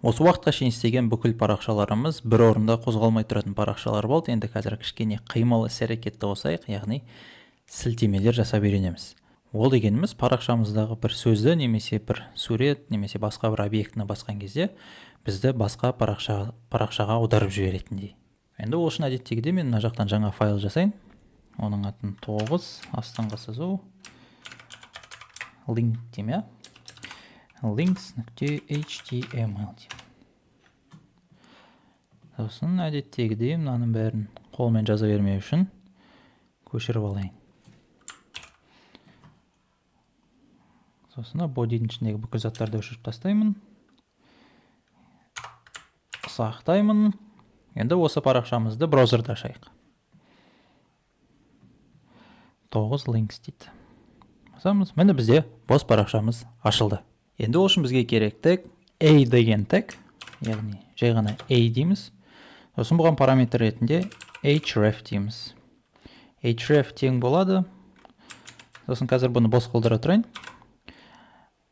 Осы уақытқа шейін істеген бүкіл парақшаларымыз бір орында қозғалмай тұратын парақшалар болды. Енді қазір кішкене қимыл іс-әрекетті қосайық, яғни сілтемелер жасап үйренеміз. Ол дегеніміз парақшамыздағы бір сөзді немесе бір сурет немесе басқа бір объектіні басқан кезде бізді басқа парақшаға аударып жіберетіндей. Енді ол үшін әдеттегідей мен мына жақтан жаңа файл жасайын. Оның атын 9 астыңғы сызу link деймін, иә? Links нүкте html деймін. Сосын әдеттегідей мынаның бәрін қолмен жаза бермеу үшін көшіріп алайын. Сосын бодидің ішіндегі бүкіл заттарды өшіріп тастаймын. Сақтаймын. Енді осы парақшамызды браузерда ашайық. 9 links дейді. Басамыз. Міне бізде бос парақшамыз ашылды. Енді ол үшін бізге керек тег A деген тег, яғни жай ғана A дейміз. Сосын бұған параметр ретінде href дейміз. Href тең болады. Сосын қазір бұны бос қалдыра тұрайын.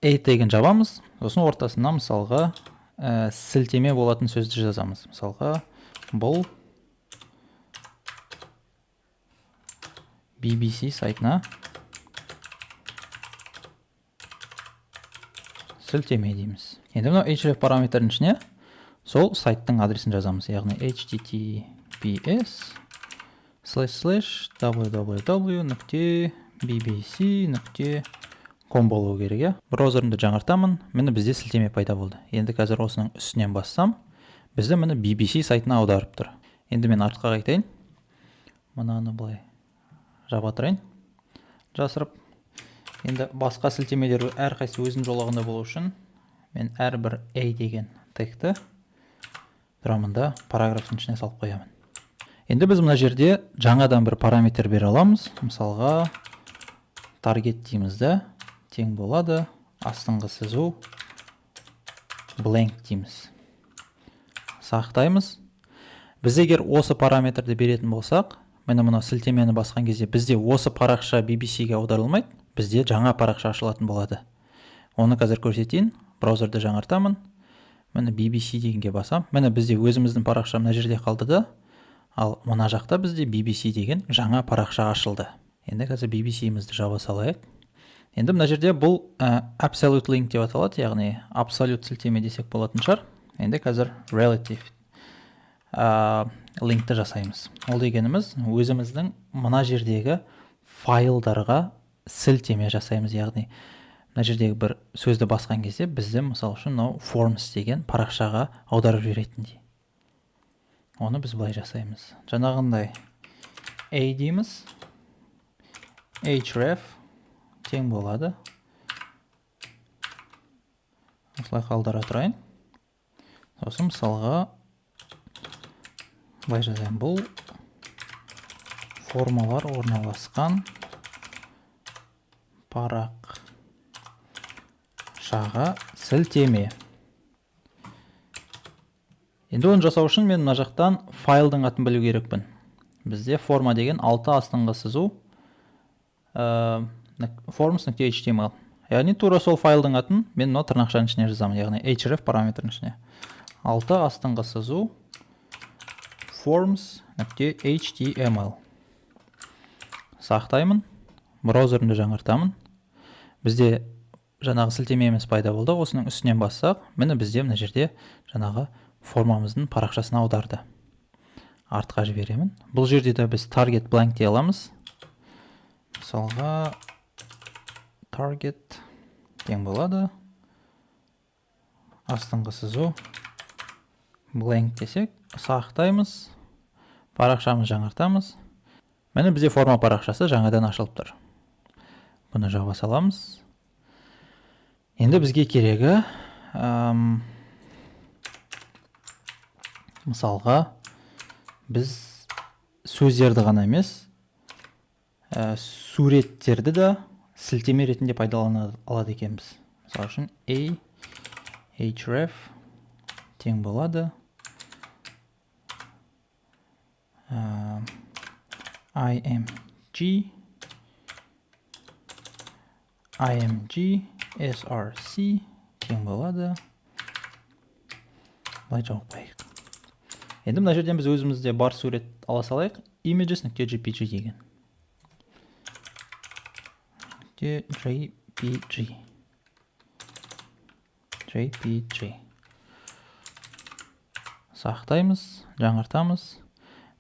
A тегін жабамыз. Сосын ортасына мысалға, сілтеме болатын сөзді жазамыз. Мысалға, бұл BBC сайтына сілтеме дейміз. Енді мынау href параметрінің ішіне сол сайттың адресін жазамыз, яғни https слэш слэш www нүкте bbc нүкте ком болуы керек, иә? Браузерімді жаңартамын. Міне бізде сілтеме пайда болды. Енді қазір осының үстінен бассам, бізді міне BBC сайтына аударып тұр. Енді мен артқа қайтайын. Мынаны былай жаба тұрайын, жасырып. Енді басқа сілтемелер әрқайсысы өзінің жолағында болу үшін мен әрбір A деген тегті тұрамын да параграфтың ішіне салып қоямын. Енді біз мына жерде жаңадан бір параметр бере аламыз. Мысалға, target дейміз да, тең болады, астыңғы сызу blank дейміз. Сақтаймыз. Біз егер осы параметрді беретін болсақ, міне мынау сілтемені басқан кезде бізде осы парақша BBC-ге аударылмайды, бізде жаңа парақша ашылатын болады. Оны қазір көрсетейін. Браузерді жаңартамын. Міне BBC дегенге басам. Міне бізде өзіміздің парақша мына жерде қалды да, ал мына жақта бізде BBC деген жаңа парақша ашылды. Енді қазір BBC-мізді жаба салайық. Енді мына жерде бұл absolute link деп аталады, яғни абсолют сілтеме десек болатын шығар. Енді қазір relative linkті жасаймыз. Ол дегеніміз өзіміздің мына жердегі файлдарға сілтеме жасаймыз, яғни мына жердегі бір сөзді басқан кезде бізді мысал үшін мынау forms деген парақшаға аударып жіберетіндей. Оны біз былай жасаймыз. Жаңағындай A дейміз, href тең болады. Осылай қалдыра тұрайын. Сосын мысалға былай жазайын. Бұл формалар орналасқан парақшаға сілтеме. Енді оны жасау үшін мен мына жақтан файлдың атын білу керекпін. Бізде форма деген 6 астыңғы сызу, forms нүкте html. Яғни тура сол файлдың атын мен мына тырнақшаның ішіне жазамын, яғни href параметрінің ішіне. 6 астыңғы сызу forms нүкте html. Сақтаймын, браузерімді жаңартамын. Бізде жаңағы сілтемеміз пайда болды. Осының үстінен бассақ, міне бізде мына жерде жаңағы формамыздың парақшасына аударды. Артқа жіберемін. Бұл жерде де біз target blank дей аламыз. Мысалға, target тең болады. Астыңғы сызу blank десек, сақтаймыз. Парақшамызды жаңартамыз. Міне бізде форма парақшасы жаңадан ашылып тұр. Бұны жаба саламыз. Енді бізге керегі, мысалға, біз сөздерді ғана емес, суреттерді де сілтеме ретінде пайдалана алады екенбіз. Мысал үшін, a href тең болады, img img src тең болады. Былай жауып қояйық. Енді мына жерден біз өзімізде бар сурет ала салайық. Images.jpg деген. .jpg. JPG. Сақтаймыз, жаңартамыз.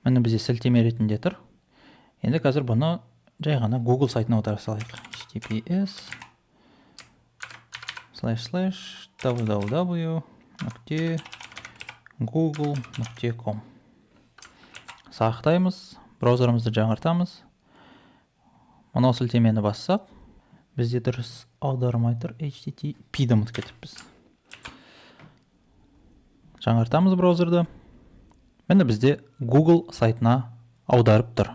Міне, бізде сілтеме ретінде тұр. Енді қазір бұны жай ғана Google сайтына аудара салайық. https://www.google.com. Сақтаймыз, браузерімізді жаңартамыз. Мынау сілтемені бассақ, бізде дұрыс аудармай тұр, HTTP-ді ұмытып кетіппіз. Жаңартамыз браузерді. Міне, бізде Google сайтына аударып тұр.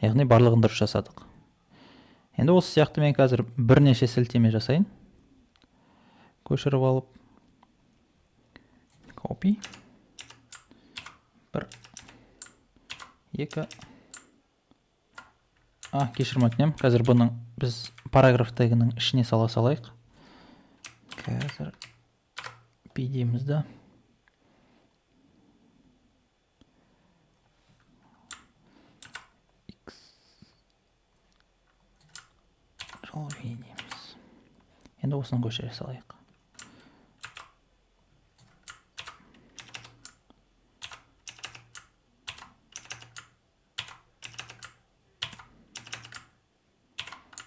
Яғни барлығын дұрыс жасадық. Енді осы сияқты мен қазір бірнеше сілтеме жасайын. Көшіріп алып, copy, бір, екі, кешірім өтінемін, қазір бұның біз параграф тегінің ішіне сала салайық. Қазір p дейміз да, x жол v дейміз. Енді осыны көшіре салайық.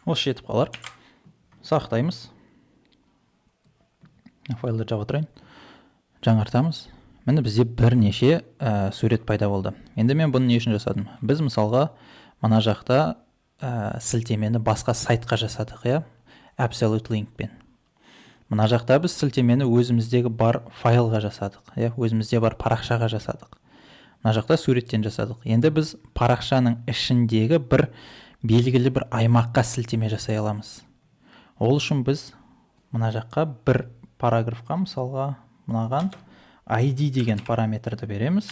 Осы жетіп қалар. Сақтаймыз. Файлды жаба тұрайын. Жаңартамыз. Міне, бізде бірнеше сурет пайда болды. Енді мен бұны не үшін жасадым? Біз мысалға мына жақта сілтемені басқа сайтқа жасадық, иә? Absolute linkпен. Мына жақта біз сілтемені өзіміздегі бар файлға жасадық, иә? Өзімізде бар парақшаға жасадық. Мына жақта суреттен жасадық. Енді біз парақшаның ішіндегі бір белгілі бір аймаққа сілтеме жасай аламыз. Ол үшін біз мына жаққа бір параграфқа, мысалға, мынаған ID деген параметрді береміз.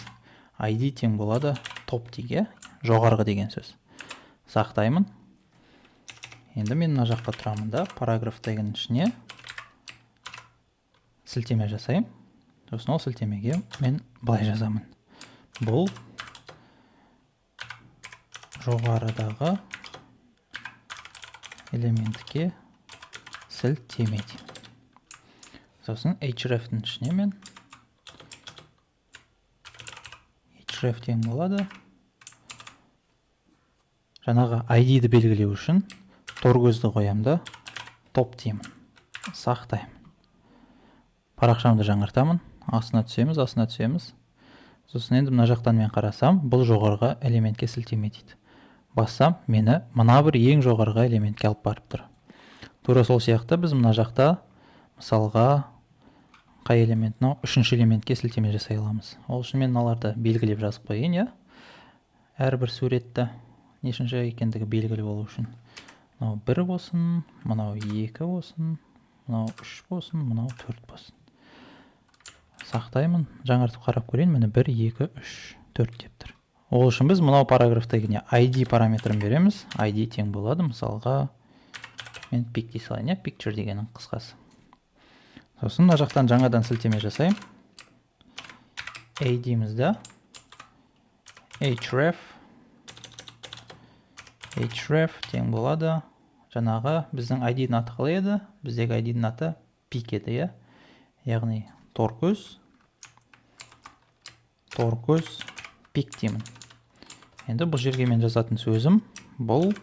ID тең болады топ деген, жоғарғы деген сөз. Сақтаймын. Енді мен мына жаққа тұрамын да, параграф деген ішіне сілтеме жасаймын. Сосын ол сілтемеге мен былай жазамын. Бұл жоғарыдағы элементке сілтеме деймін. Сосын href-тің ішіне мен href тең болады. Жаңағы I D-ді белгілеу үшін тор көзді қоямын да, топ деймін. Сақтаймын. Парақшамды жаңартамын. Астына түсеміз, астына түсеміз. Сосын енді мына жақтан мен қарасам, бұл жоғарғы элементке сілтеме дейді. Бассам, мені мына бір ең жоғарғы элементке алып барып тұр. Тура сол сияқты біз мына жақта мысалға қай элемент, мынау үшінші элементке сілтеме жасай аламыз. Ол үшін мен мыналарды белгілеп жазып қояйын, иә? Әрбір суретті нешінші екендігі белгілі болу үшін. Мынау 1 болсын, мынау 2 болсын, мынау 3 болсын, мынау 4 болсын. Сақтаймын, жаңартып қарап көрейін, міне 1, 2, 3, 4 деп тұр. Ол үшін біз мынау параграфтагіне ID параметрін береміз. ID тең болады, мысалға мен pic дей салайын, иә, picture дегеннің қысқасы. Сосын мына жақтан жаңадан сілтеме жасаймын. A дейміз да, href тең болады. Жаңағы біздің I D-дің аты қалай еді? Біздегі I D-дің аты pic еді, иә? Яғни торкөз pic деймін. Енді бұл жерге мен жазатын сөзім бұл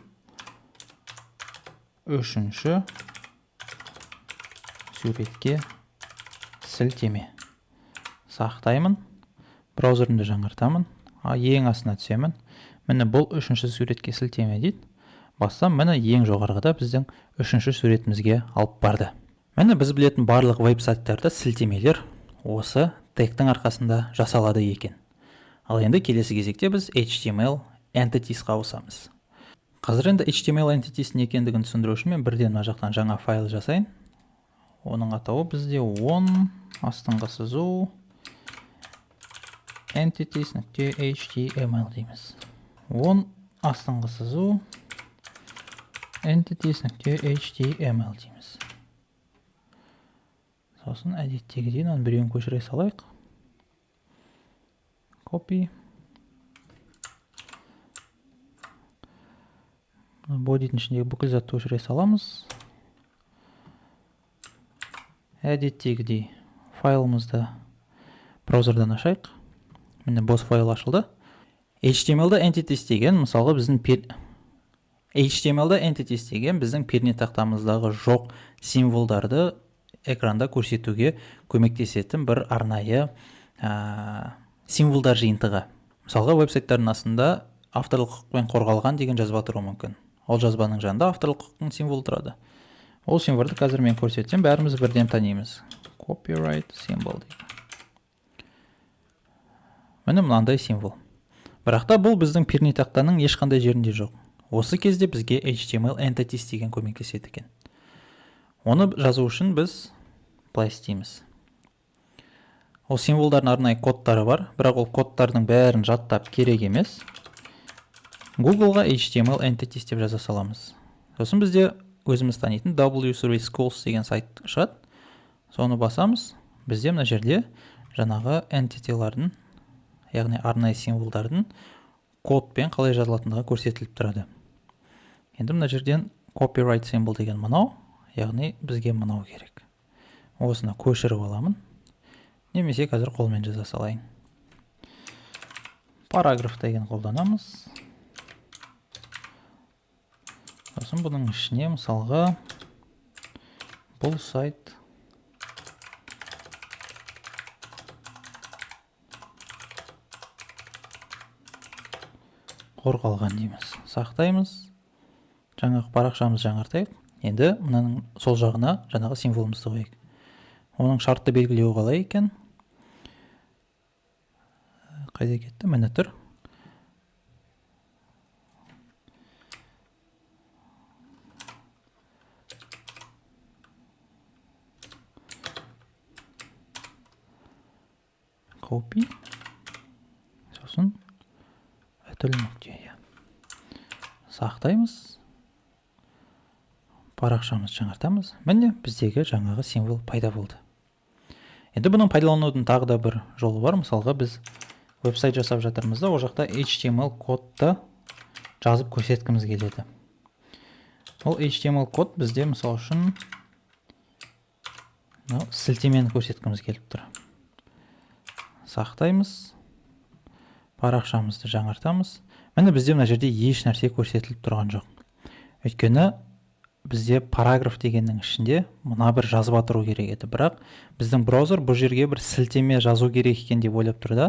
үшінші суретке сілтеме. Сақтаймын, браузерімді жаңартамын, ең астына түсемін. Міне, бұл үшінші суретке сілтеме дейді. Бассам, міне, ең жоғарғыда біздің үшінші суретімізге алып барды. Міне, біз білетін барлық веб-сайттарда сілтемелер осы тегтің арқасында жасалады екен. Ал енді келесі кезекте біз HTML entities-қа ауысамыз. Қазір енді HTML entities не екендігін түсіндіру үшін мен бірден мына жақтан жаңа файл жасайын. Оның атауы бізде 10 астыңғы сызу entities нүкте HTML дейміз. 10 астыңғы сызу entities нүкте HTML дейміз. Сосын әдеттегідей мынаның біреуін көшіре салайық. Copy. Body'дің ішіндегі бүкіл затты өшіре саламыз. Әдеттегідей файлымызды браузердан ашайық. Міне, бос файл ашылды. HTML-да entities деген, мысалға, біздің HTML-да entities деген біздің пернетақтамыздағы жоқ символдарды экранда көрсетуге көмектесетін бір арнайы символдар жиынтығы. Мысалға, веб-сайттардың астында авторлық құқықпен қорғалған деген жазба тұруы мүмкін. Ол жазбаның жанында авторлық құқықтың символы тұрады. Ол символды қазір мен көрсетсем, бәріміз бірден танимыз. Copyright symbol дейді. Міне, мынандай символ. Бірақ та бұл біздің пернетақтаның ешқандай жерінде жоқ. Осы кезде бізге HTML entities деген көмектеседі екен. Оны жазу үшін біз былай істейміз. Ол символдардың арнайы кодтары бар, бірақ ол кодтардың бәрін жаттап керек емес. Google'ға HTML entities деп жаза саламыз. Сосын бізде өзіміз танитын W3 Schools деген сайт шығады. Соны басамыз. Бізде мына жерде жаңағы entity-лардың, яғни арнайы символдардың кодпен қалай жазылатындығы көрсетіліп тұрады. Енді мына жерден copyright symbol деген мынау, яғни бізге мынау керек. Осыны көшіріп аламын. Немесе қазір қолмен жаза салайын. Параграф деген қолданамыз. Сосын бұның ішіне мысалға бұл сайт қорғалған дейміз. Сақтаймыз. Жаңағы парақшамызды жаңартайық. Енді мынаның сол жағына жаңағы символымызды қояйық. Оның шартты белгілеуі қалай екен? Қайда кетті? Міне тұр. Copy. Сосын үтір нүкте. Сақтаймыз. Парақшамызды жаңартамыз. Міне, біздегі жаңағы символ пайда болды. Енді бұның пайдаланудың тағы да бір жолы бар. Мысалға, біз веб-сайт жасап жатырмыз да, ол жақта HTML кодты жазып көрсеткіміз келеді. Ол HTML код бізде, мысал үшін, мынау сілтемені көрсеткіміз келіп тұр. Сақтаймыз. Парақшамызды жаңартамыз. Міне, бізде мына жерде еш нәрсе көрсетіліп тұрған жоқ. Өйткені бізде параграф дегеннің ішінде мына бір жазба тұру керек еді. Бірақ біздің браузер бұл жерге бір сілтеме жазу керек екен деп ойлап тұр да,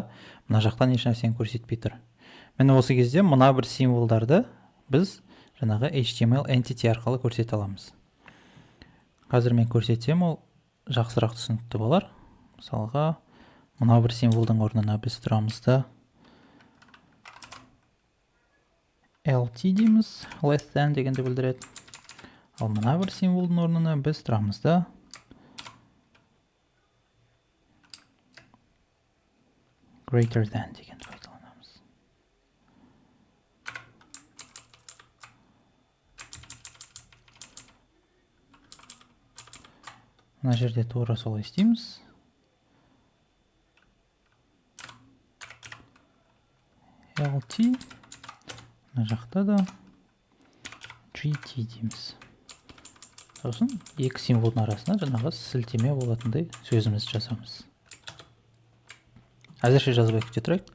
мына жақтан еш нәрсені көрсетпей тұр. Міне, осы кезде мына бір символдарды біз жаңағы HTML entity арқылы көрсете аламыз. Қазір мен көрсетсем, ол жақсырақ түсінікті болар. Мысалға, мына бір символдың орнына біз тұрамыз да LT дейміз, less than дегенді білдіреді. Ал мына бір символдың орнына біз тұрамыз да greater than дегенді пайдаланамыз. Мына жерде тура солай істейміз. LT, мына жақта да GT дейміз. Сосын екі символдың арасына жаңағы сілтеме болатындай сөзімізді жазамыз. Әзірше жазбай күте тұрайық.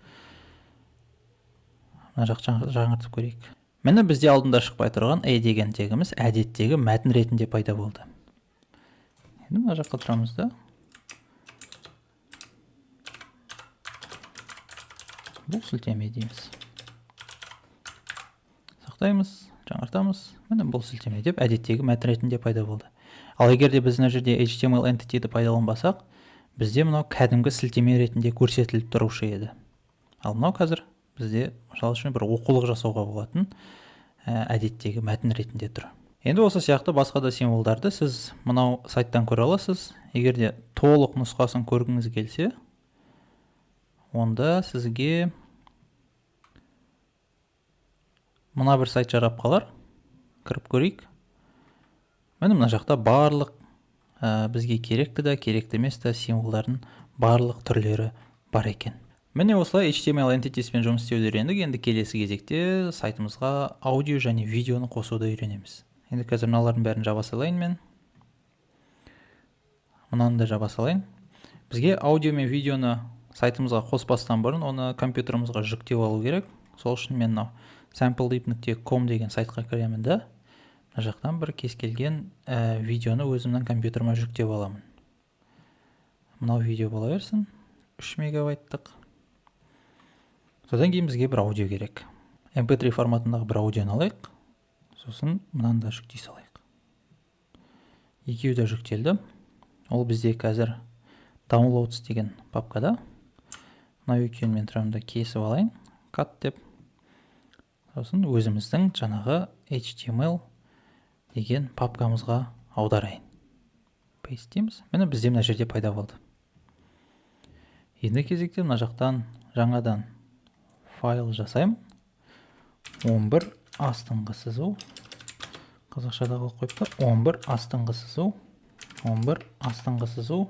Мына жақты жаңартып көрейік. Міне, бізде алдында шықпай тұрған A деген тегіміз әдеттегі мәтін ретінде пайда болды. Енді мына жаққа тұрамыз да бұл сілтеме дейміз. Сақтаймыз, жаңартамыз. Міне, бұл сілтеме деп әдеттегі мәтін ретінде пайда болды. Ал егер де біз мына жерде HTML entity-ді пайдаланбасақ, бізде мынау кәдімгі сілтеме ретінде көрсетіліп тұрушы еді. Ал мынау қазір бізде, мысал үшін, бір оқулық жасауға болатын әдеттегі мәтін ретінде тұр. Енді осы сияқты басқа да символдарды сіз мынау сайттан көре аласыз. Егер де толық нұсқасын көргіңіз келсе, онда сізге мына бір сайт жарап қалар. Кіріп көрейік. Міне, мына жақта барлық бізге керекті да, керекті емес та символдардың барлық түрлері бар екен. Міне, осылай HTML entities-пен жұмыс істеуді үйрендік. Енді келесі кезекте сайтымызға аудио және видеоны қосуды үйренеміз. Енді қазір мыналардың бәрін жаба салайын мен. Мынаны да жаба салайын. Бізге аудио мен видеоны сайтымызға қоспастан бұрын оны компьютерімізге жүктеп алу керек. Сол үшін мен мынау sample.com деген сайтқа кіремін да, мына жақтан бір кез келген видеоны өзімнің компьютеріме жүктеп аламын. Мынау видео бола берсін, 3 мегабайттық. Содан кейін бізге бір аудио керек. MP3 форматындағы бір аудионы алайық. Сосын мынаны да жүктей салайық. Екеуі де жүктелді. Ол бізде қазір downloads деген папкада. Мынау екеуін мен тұрамын да кесіп алайын. Cut деп. Сосын өзіміздің жаңағы HTML деген папкамызға аударайын. Paste дейміз. Міне, бізде мына жерде пайда болды. Енді кезекте мына жақтан жаңадан файл жасаймын. 11 астыңғы сызу. Қазақшада қойып қойыпты. 11 астыңғы сызу. 11 астыңғы сызу.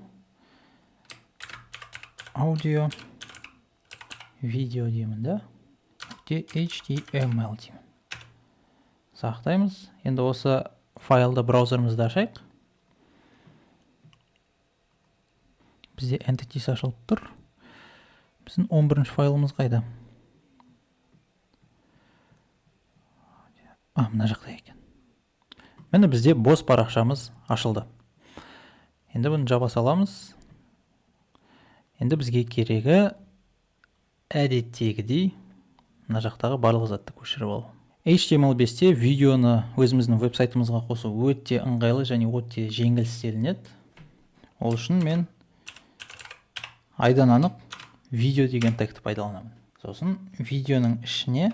Аудио видео деймін да. HTML деймін. Сақтаймыз. Енді осы файлды браузерімізде ашайық. Бізде entities ашылып тұр. Біздің 11 файлымыз қайда? Мына жақта екен. Міне, бізде бос парақшамыз ашылды. Енді бұны жаба саламыз. Енді бізге керегі әдеттегідей мына жақтағы барлық затты көшіріп алу. HTML5-те видеоны өзіміздің веб-сайтымызға қосу өте ыңғайлы және өте жеңіл істелінеді. Ол үшін мен айдан анық видео деген тегті пайдаланамын. Сосын видеоның ішіне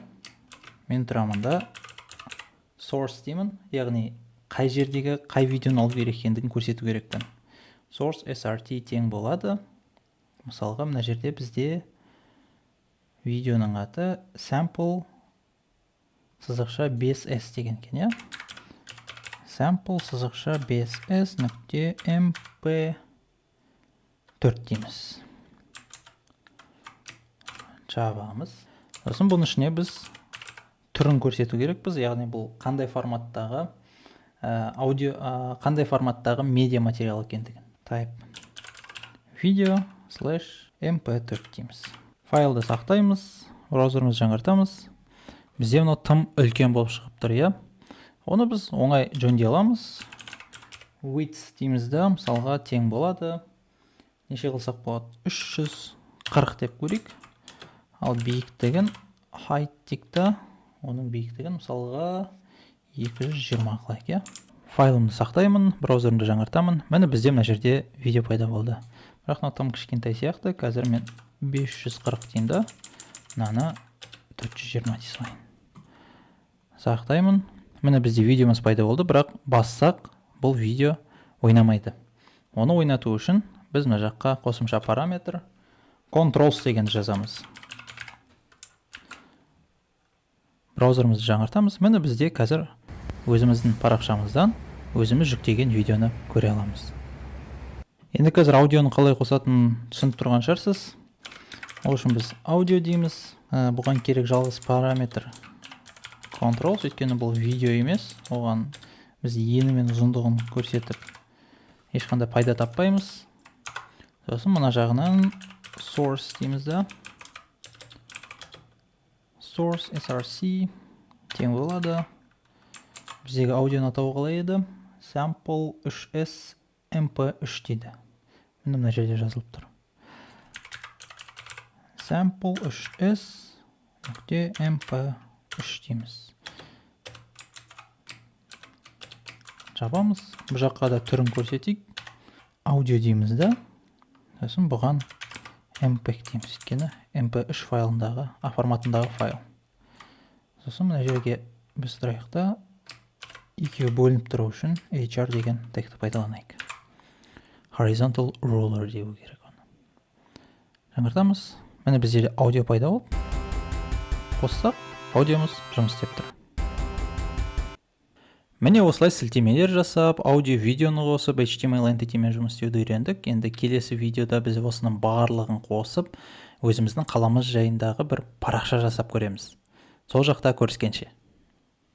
мен тұрамын да source деймін, яғни қай жердегі қай видеоны алу керек екендігін көрсету керекпін. Source srt тең болады. Мысалға, мына жерде бізде видеоның аты sample сызықша 5s деген екен, иә? Sample сызықша 5s нүкте mp4 дейміз. Жабамыз. Сосын бұның ішіне біз түрін көрсету керекпіз, яғни бұл қандай форматтағы аудио, қандай форматтағы медиа материал екендігін. Type video slash mp4 дейміз. Файлды сақтаймыз, браузерімізді жаңартамыз. Бізде мынау тым үлкен болып шығып тұр, иә? Оны біз оңай жөндей аламыз. Width дейміз да, мысалға, тең болады. Неше қылсақ болады? 340 деп көрейік. Ал биіктігін height дейік та, оның биіктігін мысалға 220 қылайық, иә? Файлымды сақтаймын, браузерімді жаңартамын. Міне, бізде мына жерде видео пайда болды. Бірақ мынау тым кішкентай сияқты. Қазір мен 540 деймін да, мынаны 420 дей салайын. Сақтаймын. Міне, бізде видеомыз пайда болды, бірақ бассақ, бұл видео ойнамайды. Оны ойнату үшін біз мына жаққа қосымша параметр controls дегенді жазамыз. Браузерімізді жаңартамыз. Міне, бізде қазір өзіміздің парақшамыздан өзіміз жүктеген видеоны көре аламыз. Енді қазір аудионы қалай қосатынын түсініп тұрған шығарсыз. Ол үшін біз аудио дейміз. Бұған керек жалғыз параметр controls, өйткені бұл видео емес, оған біз ені мен ұзындығын көрсетіп ешқандай пайда таппаймыз. Сосын мына жағынан source дейміз да, source src тең болады. Біздегі аудионы атауы қалай еді? Sample 3s mp3 дейді. Міне, мына жерде жазылып тұр. Sample 3s нүкте mp3 дейміз. Жабамыз. Бұл жаққа да түрін көрсетейік. Аудио дейміз да. Сосын бұған mpeg дейміз, өйткені mp3 файлындағы, форматындағы файл. Сосын мына жерге біз тұрайық та, екеуі бөлініп тұру үшін hr деген тегті пайдаланайық. Horizontal ruler деу керек оны. Жаңартамыз. Міне, бізде аудио пайда болды. Қоссақ, аудиомыз жұмыс істеп тұр. Міне, осылай сілтемелер жасап, аудио, видеоны қосып, HTML entity мен жұмыс істеуді үйрендік. Енді келесі видеода біз осының барлығын қосып, өзіміздің қаламыз жайындағы бір парақша жасап көреміз. Сол жақта көріскенше!